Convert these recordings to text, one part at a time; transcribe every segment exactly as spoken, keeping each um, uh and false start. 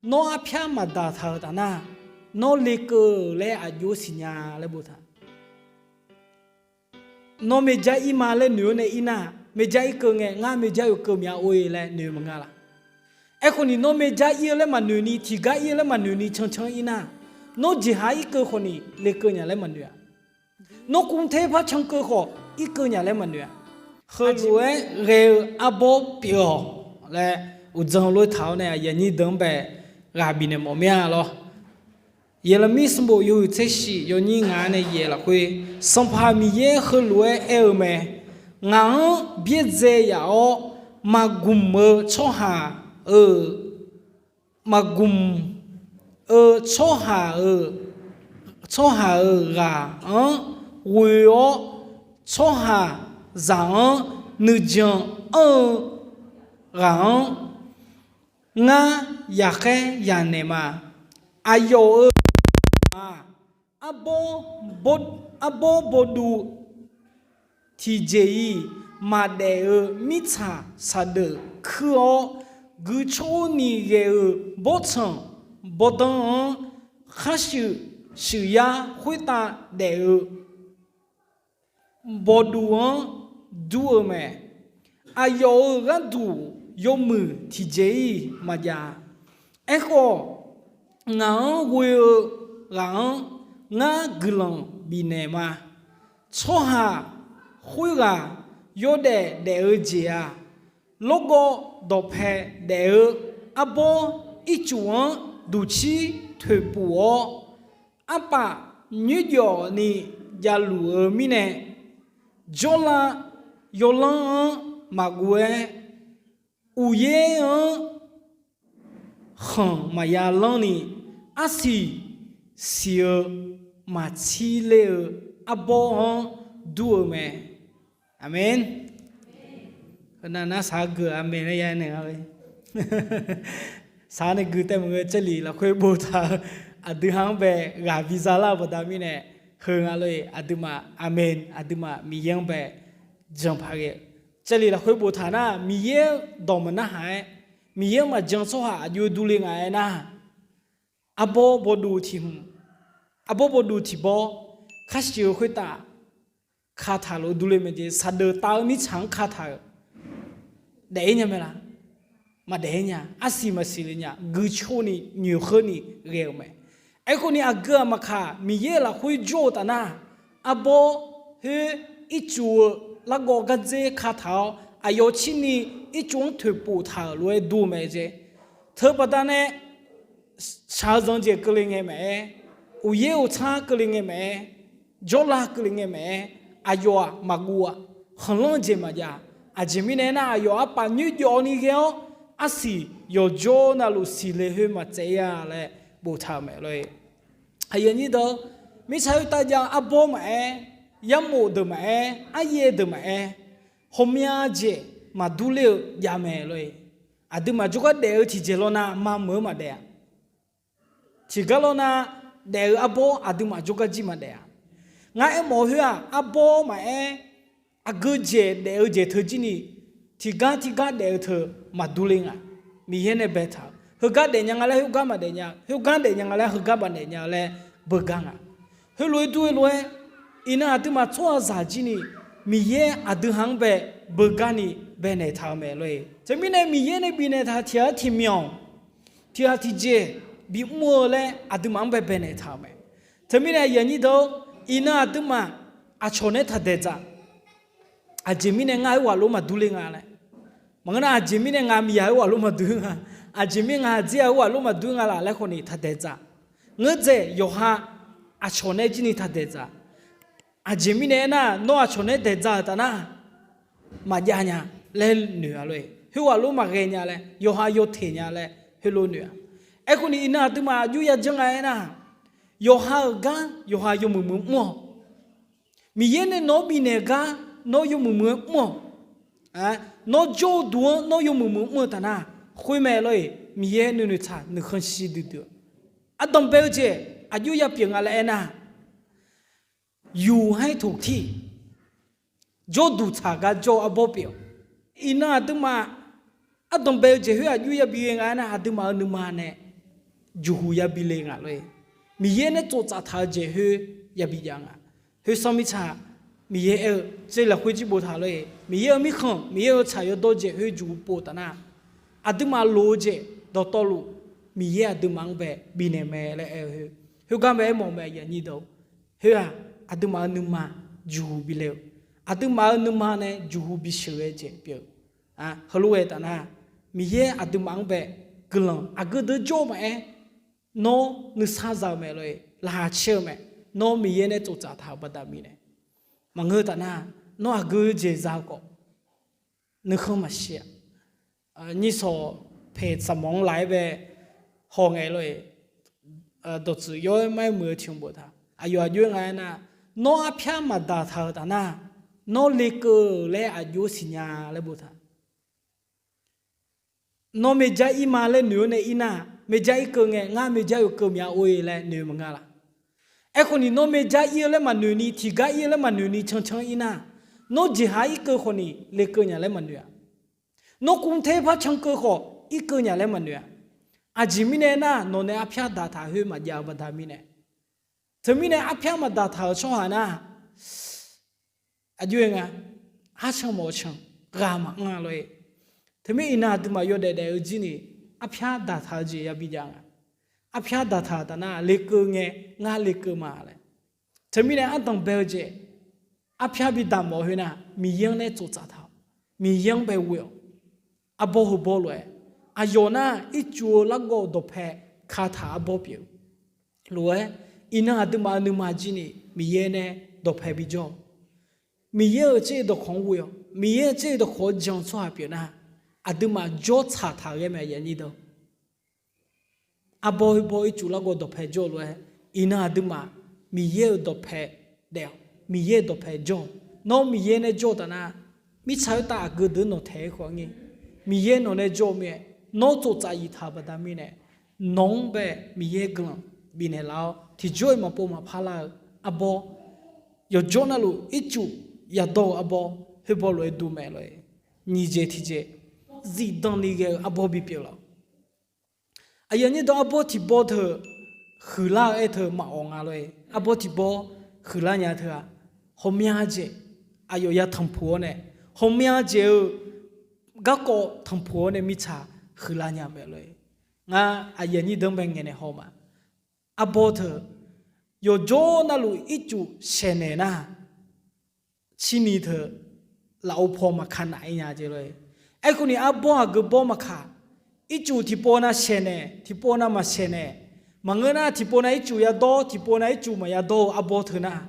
Nawr arpyar maqdaq taq-euq taf nar, nawr lekeuv-euq laer aqjox siqnya laer boftaq. Nawr maerjar ir ma laer noeq-awr nae ir nar, maerjar irkeuv ngae, ngar maerjar yawkeuv mya or-e laer noeq maqnga laf. Aerkhawf ni nawr maerjar ir-eu laer maqnoeq ni, tiqgar ir-eu laer maqnoeq ni cancan ir nar, nawr jeqha irkeuv khawf ni lekeuv nya laer maqnoeq-a. Nawr kumter par cankeuv khawf irkeuv nya laer maqnoeq-a. Heulof-aer ghae-eu arbawr pyeuf-awq laer uqdzan lof-aer taq-awr nae aqyuif aqnyir deuq-anr bae ghaq bifnaeq mawf mir-a lawr. Yeqlaqmir sanqbof yawhuiq tser shif yawnyir ngaq-anr nae yaef lafkhoer, Sanqpaq Miqyaer heulof-aer aer-eu mae. Ngaq-anr byaerdzae yaf-awr maqgmq-eu tsawrhaq-euq, maqgmq-eu tsawrhaq-euq, tsawrhaq-euq ghaq-anr ghoe-awr, tsawrhaqzaq-anr nuijan anr-eu ghaq-anr ngar yaqkhaer yanaeq ma. Aqyawf-euq ghaq-aq, arbawr bawduv tiqjeq-iq maqdaef-eu mirtsaq saqdeuf kuir-awr, guiqcawr ni ghae-eu bawrtsanq bawrdanr-anr khar shuif shuif yar khoertav daef-eu bawduv-anr dur-eu mae. Aqyawf-euq gharduq yawmuiq tiqjeq-iq maqjav-a. Aerkhawf, ngaq-anr ghoe-eu ghaq-anr ngar guiqlanq bifnaeq ma. Tsawrhaq khoerghaq yawdaef daef-eu jeq-aq, lawrgawv dawqpae daef-eu arbawr ircuf-anr duqcir toeqpuf-awr, arpaf nyoerjawf ni javluf-eu mirnae, jawrlav yawlanr-anr maqguv-aer, uqyaer-anr khanq maqya lanr ni, arsiq siq-eu maqtsir ler-eu arbawr-anr dur-eu mae. Aqmeq. Heunav nar saqgeu aqmeq laer ya naeq nga. Saq nae gui tae maqngeur, Jarlif lafkhoer boftaq-eu aqdui ha-anr bae ghaq biza lar-eu baqda mirnae, heu nga lor-eq. Aqduimaf aqmeq, aqduimaf Miqyaer-anr bae jan paq ghae-eu. Jarlif lafkhoer boftaq nar, Miqyaer-anr dawq maqnarhaq-aer, Miqyaer-anr maqjan tsawrhaq aqjox durler nga-aer nar, arbawr bawduv tiq hmq, arbawr bawduv tiq bawr, khar shuif-eu khoertav kataq lof-eu durler mae jeq, saqdeuf tav-eu mirtsaq-anr kataq-euq daef-ir nya mae laf? Maqdaef-ir nya. Arsiq maqsiq le nya. Guiqcawr ni nyoeqkheur ni ghae-euq mae. Aerkhawf ni aqgeu aqmaqkaq Miqyaer lafkhoer jawr-eu taf nar, arbawr khoer ircuf-eu largawv gardzer kataq-awr, aqyawf cirni ircuf-anr toeqpuf taq-euq lof-aer dur-eu mae jeq. Teubaqda nae shaq-eu zanq jeq keuvle ngae maqaer, uqyaer uqtsar keuvle ngae maqaer, jawrlav keuvle ngae maqaer, aqyawf-aq maqguv-aq, khanqlanr-eu jeq maqjav. Aqjeq mirnae aernar, aqyawf arpaf nyoerjawf ni ghae-awr, arsiq yawqjawr navluf siqle khoer maqtsaev-ir-a laer boftaq-euq mae lor-eq. Aqyuif aqnyir deuq, mirtsaq khoertav jav-eu arbawr maqaer, yarmof deuq maqaer, aryaev deuq maqaer, ghawqmya jeq maqdur ler-eu jav mae lor-eq. Aqduimaf jawrgar daef-eu tiqjeq law nav mameuq-eu maqdaef-a. Tiqgar law nav daef-eu arbawr aqduimaf jawrgar jir maqdaef-a. Ngar aermawf-eu khoer-aq, arbawr maqaer, aqgeu jeq daef-eu jeq teu jir ni, tiqgar tiqgar daef-eu teu maqdur ler nga. Miqyaer nae baetaq-euq, heugar daefnya nga laer khoergar maqdaef nya, khoergar daefnya nga laer heugar maqdaef nya laer beugar nga. Khoerlof-aer dur-eu lof-aer, iqnan aqduimaf tsawrhaqzaq jir ni, Miqyaer aqdui ha-anr bae beugar ni baenaeq taq-eu mae lor-eq. Teumirnae Miqyaer nae bifnaeq taq tiq ghaq tiq myanq, tiq ghaq tiq jeq bimr-eu laer aqduimaf-anr bae baenaeq taq-euq mae. Teumirnae aqyuif aqnyir deuq, iqnan aqduimaf aqcawq nae taqdaeq dzaq. Aqjeq mirnae ngar heughaq lof maqdur ler nga laer, maqngeur nar aqjeq mirnae ngaq miqyaq heughaq lof maqdur nga, aqjeq mirnae ngaq aqdir-aq heughaq lof maqdur nga laf laer khawf ni taqdaeq dzaq. Ngeurdzaeq yawqha aqcawq nae jir ni taqdaeq dzaq. Aqjeq mirnae aernar, nawr aqcawq nae daeq dzaq-euq taf nar, maqjav nya laer noeq-a lor-eq. Khoerghaq lof maqghae nya laer, yawqha yawteq nya laer heulof noeq-a. Aerkhawf ni iqnan aqduimaf aqjox yajanr nga aernar, yawqha-euq gar yawqha yawmuiq muiq mr-awq. Miqyaer nae nawq-anr bifnaeq gar nawr yawmuiq muiq-aer mr-awq. Nawr jawr-eu duq-anr nawr yawmuiq muiq mr-eu taf nar, khoermae lor-eq. Miqyaer nuinoeq tsaq nuikhanr shir duidui-eu ardanq bae-eu jeq aqjox ya pyeuf nga laer aernar, yuf haer toqtir jawrduq tsaq gar jawr-eu arbawr pyeuf-awq. Iqnan aqduimaf ardanq bae-eu jeq khoer aqjox yabi ghae nga aernar, aqduimaf-euq nuima nae juqhu yabi le nga lor-eq. Miqyaer nae tsoftsaf taq-eu jeq khoer yabi jav nga. Khoersanr mirtsaq, Miqyaer aer-eu tsev lafkhoer jir boftaq lor-eq, Miqyaer-euq mirkhanq, Miqyaer-euq tsaq yawdawr jeq khoer juqhu pov taf nar, aqduimaf loq-eu jeq dawqtawvluf Miqyaer aqduimaf-anr bae bifnaeq mae laer aer-eu khoer, khoergar bae aermawf mae, aqyuif aqnyir deuq. Khoer-aq, aqduimaf-euq nuima juqhu bile-eu, aqduimaf-euq nuima nae juqhu bisheuq ghae jeq pyeuf-eu. Heulof ghae taf nar, Miqyaer aqduimaf-anr bae guiqlanq aqgeu deuq jawr-eu maqaer, nawr nuisar za-eu mae lor-eq, laqkhaq caer-eu mae. Nawr Miqyaer nae tsoftsaf taq-euq baqda mirnae, maqngeur taf nar, nawr aqgeu jeq za-eu khawf nuikhanr maqshir-a. Nyir sawq peq saqmawq-anr laf-aer bae haw ngae lor-eq, dawqtsuif yawr-aer mar-aer muiq-eu tiq hmq boftaq. Aqyawf aqjox-aer nga aernar, nawr arpyar maqdaq taq-euq taf nar, nawr lekeuv-euq laer aqjox-aer siqnya laer boftaq. Nawr maerjar ir ma laer noeq-awr nae ir nar, maerjar irkeuv ngae, ngar maerjar yawkeuv mya or-e laer noeq maqnga laf. Aerkhawf ni nawr maerjar ir-eu laer maqnoeq ni, tiqgar ir-eu laer maqnoeq ni cancan ir nar, nawr jeqhaq irkeuv khawf ni lekeuv nya laer maqnoeq-a. Nawr kumter par cankeuv khawf irkeuv nya laer maqnoeq-a. Aqjeq mirnae aernar, nawq nae arpyar daqtaq khoer maqjav-eu baqda mirnae. Teumirnae arpyar maqdaqtaq-euq tsawrhaq nar, aqjox-aer nga, arcan mawf-eu can ghaq maqanr-a lor-eq. Teumirnae iqnan aqduimaf yawdaef daef-eu jir ni, arpyar daqtaq-eu jeq yabi jav nga. Arpyar daqtaq-euq taf nar lekeuv ngae, ngar lekeuv ma laer. Teumirnae ardanq bae-eu jeq, arpyar bi daqmawf-eu khoer nar, Miqyaer-anr nae tsoftsaf taq-awq. Miqyaer-anr bae ghoe-awq. Arbawr heubawr lof-aer, aqyawf nar ircuf-eu largawv dawqpae kataq arbawr pyeuf-eu lof-aer, iqnan aqduimaf-eu nuima jir ni Miqyaer nae dawqpae bijawr-awq. Miqyaer-euq tser dawqkawq-anr ghoe-awq. Miqyaer-euq tser dawqkawq-anr jan-eu tsawrhaq pyeuf nar, aqduimaf jawr tsaq taq-eu ghae mae, aqyuif aqnyir deuq. Arbawr heubawr ircuf largawv dawqpae jawr-eu lof-aer, iqnan aqduimaf Miqyaer-euq dawqpae daef-awq. Miqyaer-euq dawqpae jawr-awq. Nawr Miqyaer nae jawr-eu taf nar, mirtsaq khoertav aqgeu deuq nawqtaeq-aer khawf ngir, Miqyaer nawq nae jawr-eu mae. Nawr tsoftsaf iqtaq-euq baqda mirnae, nawq-anr bae Miqyaer guiqlanq bifnaeq laf-awr, tiqjawr-iq maqpov maqpar lar-eu arbawr, yawqjawr navluf ircuf yadawr-eu arbawr, heubawr lof-aer duq mae lor-eq. Nyiq jeq tiqjeq, zifdan ni ghae-eu arbawr bipyeuf laf-awq. Aqyuif aqnyir deuq, arbawr tiqbawr teu huiqlar-eu aer teu maqawq nga lor-eq. Arbawr tiqbawr huiqlar nya teu-aq, hawmya jeq aqyawf ya tanqpuq-awr nae, hawmya jeq-eu garkawv tanqpuq-awr nae mirtsaq huiqlar nya mae lor-eq. Ngar aqyuif aqnyir deuq-anr bae ngaeqnaeq haw ma. Arbawr teu yawqjawr navluf ircuf shaeqnaeq nar, cirni teu lafov paw maqkaq naf-ir nya jeq lor-eq. Aerkhawf ni arbawr aqgeu bawr maqkaq, ircuf tiqpov nav shaeqnaeq, tiqpov nav maqshaeqnaeq, maqngeur nar tiqpov nav ircuf yadawr, tiqpov nav ircuf maqya dawr-eu arbawr teu nar,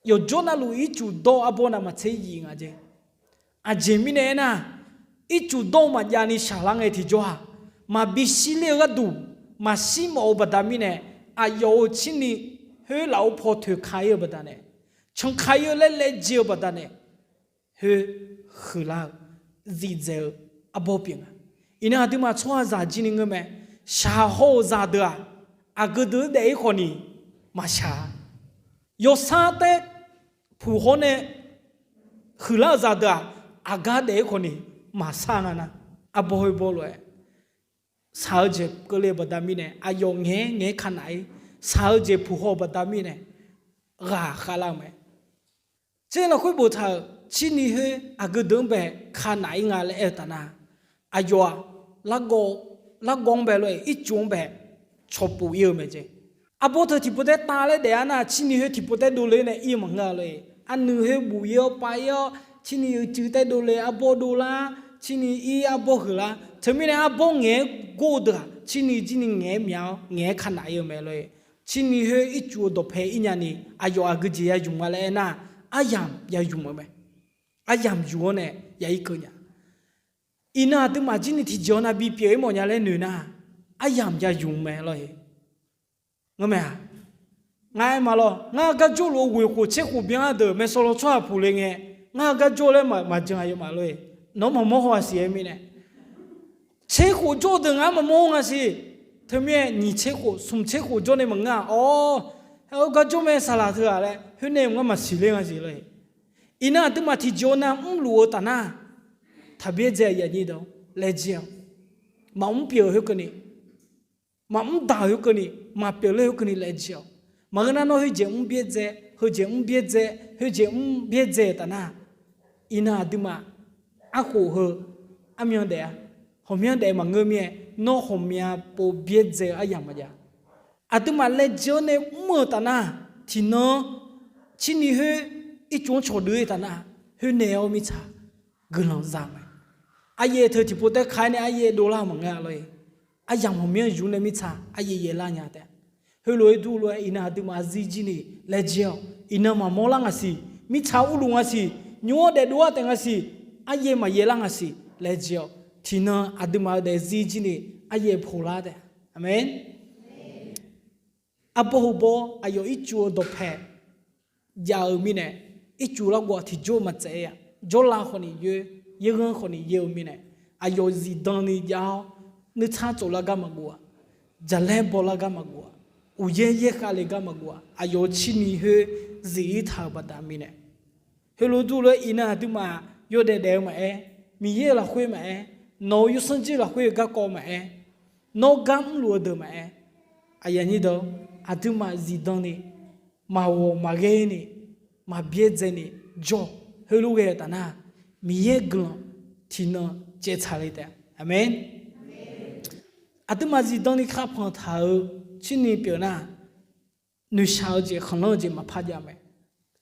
yawqjawr navluf ircuf dawr-eu arbawr navmaqtser yif nga jeq. Aqjeq mirnae aernar, ircuf dawr-eu maqjav ni shaqlar ngae tiqjawr-aq, maqbi shirler-eu gharduq maqshir mawf-eu baqda mirnae, aqyawf-euq cirni khoer lafov paw toeqka-ir-eu baqdanae, canka-ir-eu laer laejae-eu baqdanae, khoer huiqlar-eu zifdzaeq-eu arbawr pyeuf nga. Iqnan aqduimaf tsawrhaqzaq jir ni ngeur mae. Shaqhaw-euq zaqdeuq-aq, aqgeu deuq-anr daef-ir khawf ni maqshaq-a. Yawsar taer puq hawr nae huiqlar-euq zaqdeuq-aq, aqgar daef-ir khawf ni maqsar nga nar, arbawr heubawr lof-aer shaq-eu jeq keuvle-eu baqda mirnae, aqyawf ngaeq-aer ngaeq-aer ka naf-ir, shaq-eu jeq puq haw-eu baqda mirnae, ghaq khavlar-eu mae. Tser lafkhoer boftaq-euq cirni khoer aqgeu deuq-anr bae ka naf-ir nga laer aer-eu taf nar, aqyawf-aq, largawv, largawv-anr bae lor-eq, ircuf-anr bae cawqpuf-ir-eu mae jeq. Arbawr teu tiqpov taer tav laer daef-ar nar, cirni khoer tiqpov taer dovle nae ir-eu maqngeur-a lor-eq. Arnuiq khoer buf-ir-awr pav-ir-awr, cirni uicuiv taer dovle arbawr dovlar, cirni ir arbawr huiqlar. Teumirnae arbawr ngaeq-aer gor-eu deuq-aq, cirni jir ni ngaeq-aer myaq-awr ngaeq-aer ka naf-ir-eu mae lor-eq. Cirni khoer ircuf-eu dawqpae ir nyani, aqyawf aqgeu jeq ya yumq nga laer aernar, aryamq ya yumq-eu mae. Aryamq yuf-awr nae ya irkeuv nya. Iqnan aqduimaf jir ni tiqjeq-awr nav bipyeuf-ir mawf nya laer noeq nar, aryamq ya yumq mae lor-eq. Ngar mae-aq, ngar aer ma lawr, ngar gar jawrluf-eu ghoeq khof tser khof byan-ar deuq maeqsawq law tsawrhaq puq le ngae, ngar gar jawr laer maqjan aqyawfmaf lor-eq. Nawr maqmawr haw-aq siq-aer mirnae, tser khof jawr deuq ngar maqmawr nga siq. Teumirnae nyiq tser khof smq tser khof jawr nae maqngeur-aq, awr, aer-awr gar jawr mae saqlaq teu-aq laer khoer nae mq ngar maqsiq ler nga siq lor-eq. Iqnan aqduimaf tiqjeq-awr nav mrluf-eu taf nar, taqbyaer dzae aqyuif aqnyir deuq laejae-awq. Maqmr pyeuf-eu khoerkeuvni maqmr daq-euq khoerkeuvni, maqpyeuf ler-eu khoerkeuvni laejae-awq. Maqngeur nar, nawr khoerjeq mr byaerdzae, heujeq mr byaerdzae, khoerjeq mr byaerdzae-euq taf nar, iqnan aqduimaf arkhof heu armyan daef-a, ghawqmyanr daef maqngeur mir-aer, nawr ghawqmya pov byaerdzae-eu aryamq maqjav. Aqduimaf laejae-awr nae mr-euq taf nar, tiqnan cirni khoer ircuf-anr cawqdui-ir taf nar, khoernaeq-awr mirtsaq guiqlanq za mae. Aryaer teu tiqpov taer ka-aer nae aryaer dovlar-eu maqngeur-a lor-e. Aryamq ghawqmyanr yuf nae mirtsaq aryaer yaelar nya taef. Heulof-aer dur lof-aer iqnan aqduimaf zir jir ni laejae-awq. Iqnan maqmawr lar ngaq siq, mirtsaq urluf ngaq siq, nymr-anr daefdov-ar taef ngaq siq, aryaer maqyaelar ngaq siq laejae-awq. Tiqnan aqduimaf-eu daefzir jir ni aryaer polar taef. Aqmeq. Arbawr heubawr aqyawf ircuf-eu dawqpae jav-eu mirnae, ircuf larghov-aq tiqjawr maqtsaev-ir-a. Jawrlav khawf ni yoer, yaerghanr khawf ni yaer-eu mirnae, aqyawf zifdan ni jav-awr, nuitsar tsoflar gar maqguv-aq, jaqlaer bawlar gar maqguv-aq, uqyaer yaerkhav le gar maqguv-aq, aqyawf-eu cirni khoer zif-ir taq-euq baqda mirnae, heulof dur lof-aer iqnan aqduimaf yawdaef daef-eu maqaer, Miqyaer-euq lafkhoer maqaer, nawq-euq yawsanr jir lafkhoer-eu garkawv maqaer, nawr gar mrluf-eu deuq maqaer, aqyuif aqnyir deuq, aqduimaf zifdan ni, maqghawq maqghae ni, maqbyaerdzae ni jawr-awq. Heulof ghae-eu taf nar, Miqyaer guiqlanq tiqnan caevtsaq le taef. Aqmeq. Aqduimaf zifdan ni kaphanq taq-euq cirni pyeuf nar, noeqshaq-eu jeq khanqlanr-eu jeq maqpar jav mae.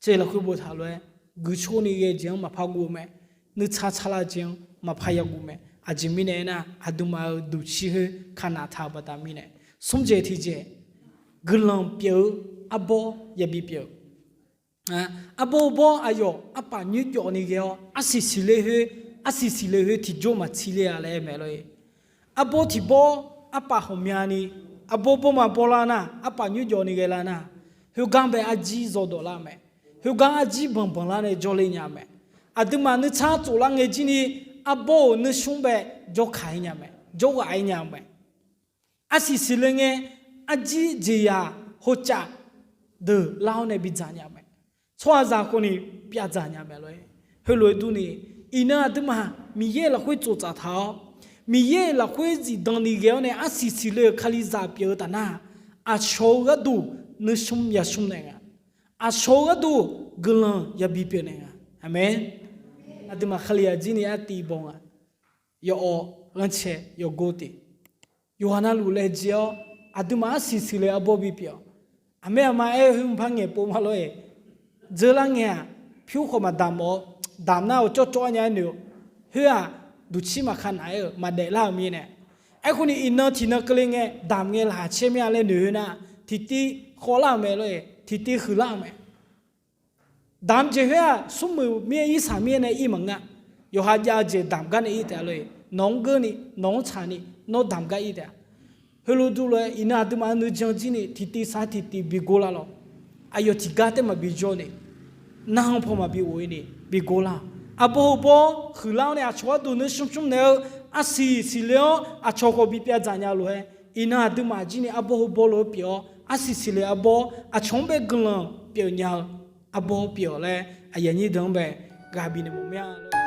Caev lafkhoer boftaq lof-aer, guiqcor ni ghae jeq-anr maqpar guv-eu mae. Nuitsar tsarlar jeq-anr maqpar yaguv mae. Aqjeq mirnae aernar, aqduimaf-euq duqcir khoer kanaf taq-euq baqda mirnae. Smr jeq tiqjeq, guiqlanq pyeuf-eu arbawr yabi pyeuf-eu arbawr heubawr aqyawf arpaf nyoerjawf ni ghae-awr, arsiq siqle khoer, arsiq siqle khoer tiqjawr maqtsaev ler-a laer aer mae lor-e. Arbawr tiqbawr arpaf ghawqmyani, arbawr bawrma bawrlar nar, arpaf nyoerjawf ni ghae lar nar, khoergar bae arjir zawdawq lar mae. Khoergar arjir banqbanq lar nae jawrle nya mae. Aqduimaf nuitsar tsoflar ngae jir ni, arbawr-euq nuismr bae jawrkaq-ir nya mae, jawrghaq-ir nya mae. Arsiq siqle ngae, arjir jeqzaq hocaf deuq lar-awr nae bidzaq nya mae. Tsawrhaqzaq khawf ni pyavdzaq nya mae lor-e. Heulof-aer durni, iqnan aqduimaf Miqyaer-euq lafkhoer tsoftsaf taq-awr, Miqyaer-euq lafkhoer zifdan ni ghae-awr nae arsiq siqle-euq Kalizaq pyeuf-eu taf nar, aqcawq-eu gharduq nuismr yasmr naeq nga. Aqcawq-eu gharduq guiqlanq yabi pyeuf naeq nga. Aqmeq. Aqduimaf Kalizaq jir ni artiv baw nga. Yawawv ghanrcae yawgor tiq. Yawqghaq navluf laejae-awr, aqduimaf arsiq siqle arbawr bipyeuf-awq. Aqmaer aqma aer-eu khoer mqpar ngaeqpov ma lor-eq. Dzeurlar ngae-aq, pyur khawf maqdamq-awr, damq nar-euq cawvcawv-aer nya-aer noeq-eu. Khoer-aq, duqcir maqkaq naf-aer-euq maqdaef lar-euq mirnae. Aerkhawf ni iqnan tiqnan keuvle ngae damq ngae laqkhaq caer mir-a laer noeq khoer nar, tiqtiv khawvlar-euq mae lor-eq, tiqtiv huiqlar-euq mae. Damq jeq khoer-aq, smrmuiq mir-aer irsaq mir-aer nae ir maqngeur. Yawqha jav-eu jeq damq gar nae ir taef-a lor-eq. Nawq-anr geur ni, nawq-anr tsaq ni, nawr damq gar ir taef-a. Heulof durlof-aer iqnan aqduimaf nuijan jir ni tiqtiv sar tiqtiv bi gor lar lawq. Aqyawf tiqgar taer maqbi jawr ni, nar-anr paw maqbi of-ir ni bi gor lar. Arbawr heubawr huiqlar-awr nae aqcawq gharduq nuismr smr naeq-eu, arsiq siqle-awr aqcawq khawf bi pyavdzaq nya lof-aer, iqnan aqduimaf jir ni arbawr heubawr lof-aer pyeuf-awr, arsiq siqle arbawr, aqcawq-anr bae guiqlanq pyeuf nya-eu arbawr pyeuf-awq laer aqyuif aqnyir deuq-anr bae ghaq bifnaeq mawf mir-a.